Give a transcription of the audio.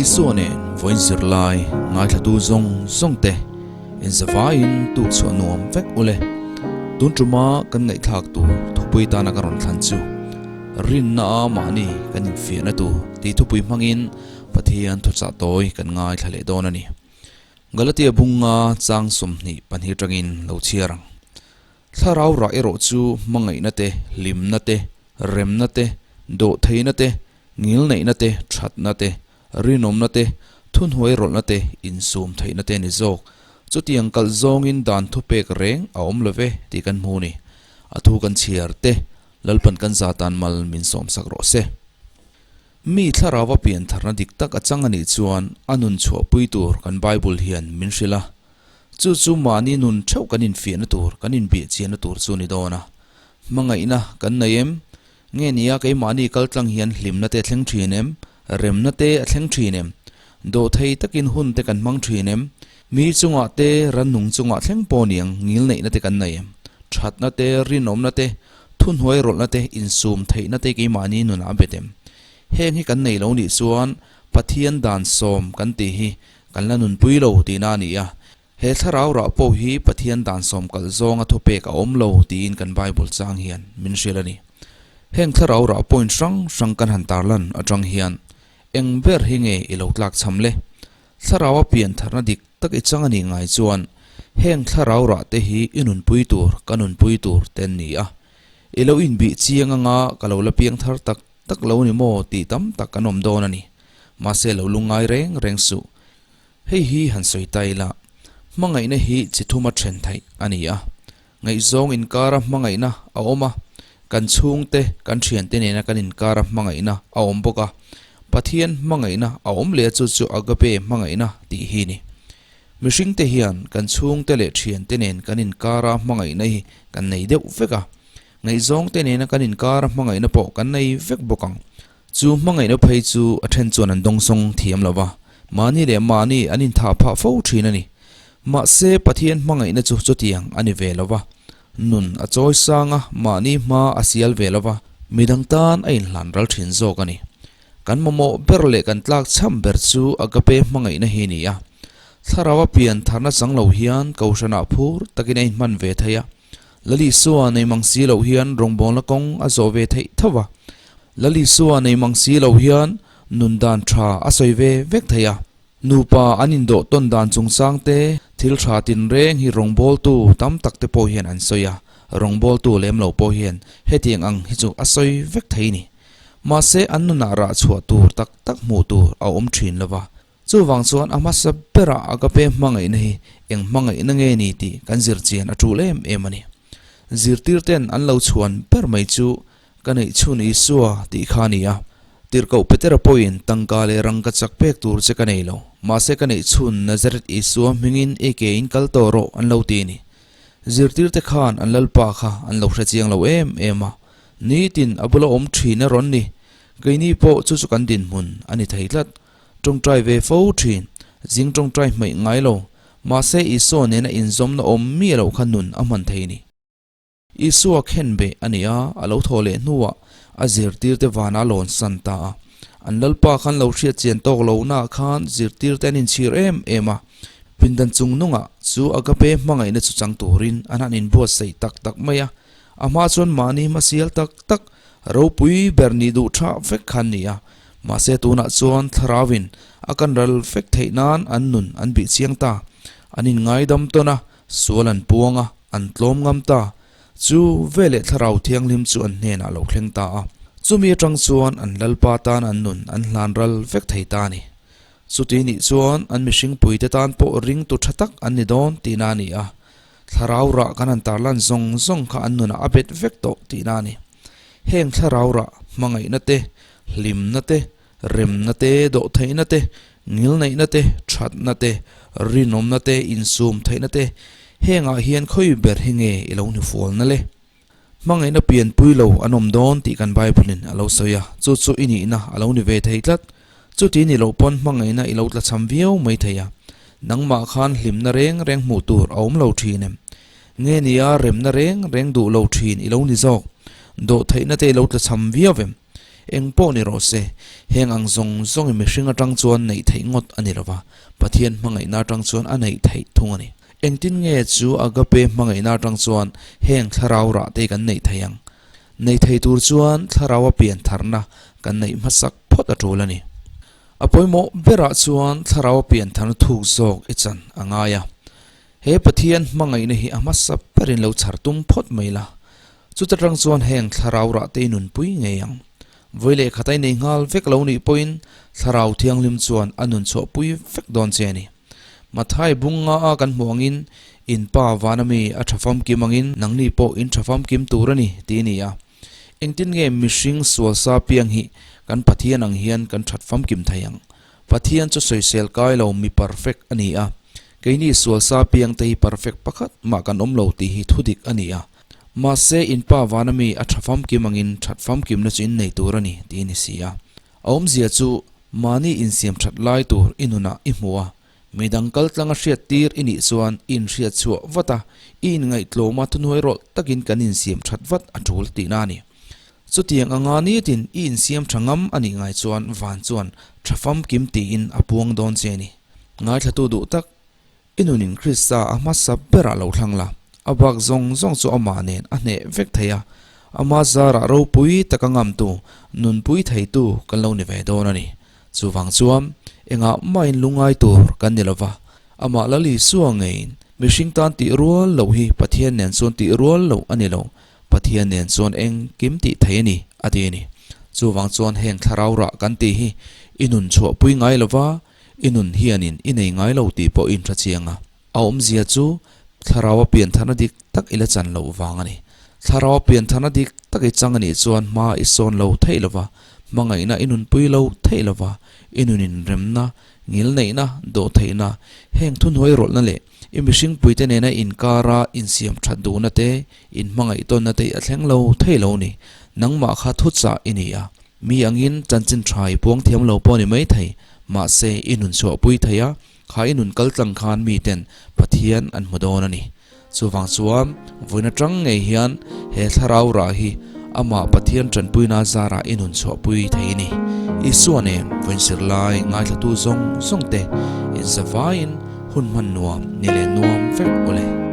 Isua nen vawiin zirlai ngaithlatu zawng zawng te inzavaiin tuk chhuah nuam vek ule. Tun tuma kan ngaihthlak tur thupui tana ka rawn thlan chu Rinna a mahni kan infiahna tur tih thupui hmangin Pathian thuchah tawi kan ngaithla leh dawn a ni. Galatia bunga chang 22 tangin lo chhiar ang. Thlarau rah erawh chu hmangaihna te, hlimna te, remna te, dawhtheihna te, ngilneihna te, thatna te, rinawmna te, thunhuai rawlhna te, insum theihna te a ni zawk. Chutiang kalh zawngin dan thupek reng a awm lo ve tih kan hmu ni. A thu kan chhiar te, Lalpan kan za tan mal min sawmsak rawh se. Mi thlarauva piantharna dik tak a chang a nih chuan a nun chhuahpui tur kan Bible hian min hrilh a. Chu chu mahni nun theuh kan infiahna tur, kan inbihchianna tur chu a ni dawn a. Hmangaihna kan nei em? Nge nia keimahni kaltlang hian hlimna te a thleng thin em? Remna te a thleng thin em? Dawhthei takin hun te kan hmang thin em? Mi chungah te, rannung chungah thleng pawh niang ngilneihna te kan nei em? Thatna te, rinawmna te, Thuhnuai rawlhna te, insum theihna te keimahni nunah a bet em? Heng hi kan nei lo nih chuan Pathian dan sawm kan tih hi kan la nunpui lo tihna a ni a. He thlarau rah pawh hi Pathian dan sawm kalh zawnga thupek a awm lo tiin kan Bible chang hian min hrilh a ni. Heng thlarau rah point hrang hrang kan han tarlan atang hian eng ber hi nge i lo tlak cham le? Thlarau a pian tharna dik tak i chang a nih ngai chuan heng thlarau rah te hi i nunpui tur, ka nunpui tur te an ni a. I lo inbih chiang anga ka lo la piang thar tak tak lo ni maw tih tam tak kan awm dawn a ni. Mahse lo lungngai reng reng suh. Hei hi han sawi ta ila, hmangaihna hi chi thuma then theih a ni a. Ngaihzawng inkara hmangaihna a awm a, kan chhungte, kan thiante nena kan inkara hmangaihna a awm bawk a. Pathian hmangaihna a awm leh a chu chu agape hmangaihna tih hi ni. Mihringte hian kan chhungte leh thiante nen kan inkara hmangaihna hi kan nei deuh vek a. Ngaihzawngte nena kan inkara hmangaihna pawh kan nei vek bawk ang. Chu hmangaihna phei chu a then chuan an dawngsawng thiam lo va, mahni leh mahni an inthah phah fo thin a ni. Mahse, Pathian hmangaihna chu chutiang a ni ve lo va, nun a chawi sang a, mahni hma a sial ve lo va, midang tan a inhlan ral thin zawk a ni. Kan mamawh ber leh kan tlak chham ber chu agape hmangaihna hi a ni a. Thlarau a pian tharna chang lo hian Kohhranah phur takin a inhman ve thei a. Lalisua nei mang si loh hian rawngbawlna kawng a zawh ve theih tho va. Lalisua nei mang si loh hian nun dan tha a sawi ve vek thei a. Nupa an indawh tawn dan chungchang te, thil tha tinreng hi rawngbawltu tam tak te pawh hian an sawi a, rawngbawltu lem lo pawh hian hetiang ang hi chu a sawi vek thei ni. Mahse an nunah rah chhuah tur tak tak hmuh tur a awm thin lo va. Chuvang chuan a hmasa berah agape hmangaihna hi eng hmangaihna nge ni tih kan zir chian a tul em em a ni. Zirtirten an lo chhuan ber mai chu ka neih chhun Isua tih kha a ni a. Tirhkoh Petera pawhin tangka leh rangka chak pek tur che ka nei lo, mahse ka neih chhun Nazareth Isua hmingin i ke in kal tawh rawh an lo ti a ni. Zirtirte khan an Lalpa kha an lo hre chiang lo em em a, nitin a bula awm thin a rawn ni. Keini pawh chu chu kan dinhmun a ni thei tlat. Tawngtai ve fo thin, zing tawngtai hmaih ngai lo, mahse Isua nena inzawmna awm miah loh kha nun a hman thei ni. Isua khen beh a ni a, a lo thaw leh hnuah a zirtirte vana lawn san ta a. An Lalpa khan lo hriat chian tawk lohnaah khan zirtirte an inchhir em em a. Pindan chung nungah chu agape hmangaihna chu chang turin an han inbuatsaih tak tak mai a. A hma chuan mahni hmasial tak tak, ropui ber nih duh tha vek kha an ni a. Mahse tunah chuan thlarauin a kan ral vek theih nan an nun an bih chiang ta. An inngaidam tawn a, sual an puang a, an tlawm ngam ta. Chu veleh thlarau thianghlim chu an hnenah lo thleng ta a. Chumi atang chuan an Lalpa tan an nun an hlan ral vek thei ta a ni. Chuti nih chuan an mihring puite tan pawh ringtu tha tak an ni dawn tihna a ni a. Thlarau rah kan han tarlan zawng zawng kha an nunah a bet vek tawh tihna a ni. Heng thlarau rah hmangaihna te, hlimna te, remna te, dawhtheihna te, ngilneihna te, thatna te, rinawmna te, insum theihna te, hengah hian khawi ber hi nge i lo hnufualna le? Hmangaihna pianpui lo an awm dawn tih kan Bible-in a lo sawi a, chu chu i nihna a lo ni ve thei tlat. Chuti ni loh pawn hmangaihna i lo tlachham viau mai thei a, nangmah khan hlimna reng reng hmuh tur a awm lo thin em? Nge nia remna reng reng duh lo thin i lo ni zawk? Dawhtheihna te i lo tlachham viau em? Eng pawh ni rawh se, heng ang zawng zawng hi mihring atang chuan neih theih ngawt a ni lova, Pathian hmangaihna atang chuan a neih theih thung a ni. Engtin nge chu agape hmangaihna atang chuan heng thlarau rah te kan neih theih ang? Nei thei tur chuan thlarau a pian tharna kan neih hmasak phawt a tul a ni. A pawimawh berah chuan thlarau a pian tharna thuk zawk i chan a ngai a. He Pathian hmangaihna hi a hmasa berin lo chhar tum phawt mai la. Chuta tang chuan heng thlarau rah te i nunpui ngei ang. Vawi leh khat a i nei nghal vek lo nih pawhin thlarau thianghlim chuan a nun chhuahpui vek dawn che a ni. Mathai bung nga a kan hmuh angin in pa vana mi a tha famkim angin nangni pawh in tha famkim tur a ni tih a ni a. Engtin nge mihring sual sa piang hi kan Pathian ang hian kan that famkim thei ang? Pathian chu sawisel kai lo mi perfect a ni a. Keini sual sa piang te hi perfect pakhat mah kan awm lo tih hi thudik a ni a. Mahse in pa vana mi a tha famkim angin that famkimna chu in nei tur a ni tih a ni si a. A awmzia chu mahni insiam that lai tur i nunah i hmu a, midang kal tlanga hriat tir i nih chuan i inhriat chhuah vat a, i inngaihtlawma thuhnuai rawlh takin kan insiam that vat a tul tihna a ni. Chutiang anga nitin i insiam tha ngam a nih ngai chuan van chuan tha famkim tiin a puang dawn che a ni. Ngaithlatu duh tak I nunin Krista a hmasa berah lo thlang la, a bak zawng zawng chu amah nen a hneh vek thei a, ama zarah ropui taka ngamtu, nunpui theitu kan lo ni ve dawn a ni. Chuvang chuan engah mahin lungngai tur kan ni lova, amah Lal Isua ngeiin mihring tan tih rual loh hi Pathian nen chuan tih rual loh a ni lo, Pathian nen chuan engkim tih thei a ni, a ti a ni. Chuvang chuan heng thlarau rah kan tih hi i nun chhuahpui ngai lova, I nun hianin i nei ngai lo tih pawh i inhre chiang a. A awmzia chu thlarau a pian tharna dik tak i la chan loh vang a ni. Thlarau a pian tharna dik tak i chang a nih chuan hma i sawn lo theih lo va, hmangaihna i nunpui lo theih lo va, i nun inremna, ngilneihna, dawhtheihna, heng thuhnuai rawlhna leh i mihringpuite nena inkara insiam that duhna te, inhmangaihtawnna te i a thleng lo thei lo ni. Nangmah kha thuchah i ni a. Mi angin chanchin tha i puang thiam lo pawh a ni mai thei, mahse i nun chhuahpui thei a, kha i nun kal tlang khan miten Pathian an hmu dawn a ni. Chuvang chuan vawiin atang ngei hian he thlarau rah hi amah Pathian tanpuina zarah i nun chhuahpui thei a ni. Isua nen vawiin zirlai ngaithlatu zawng zawng te inzavaiin hun hman nuam ni leh nuam vek awle.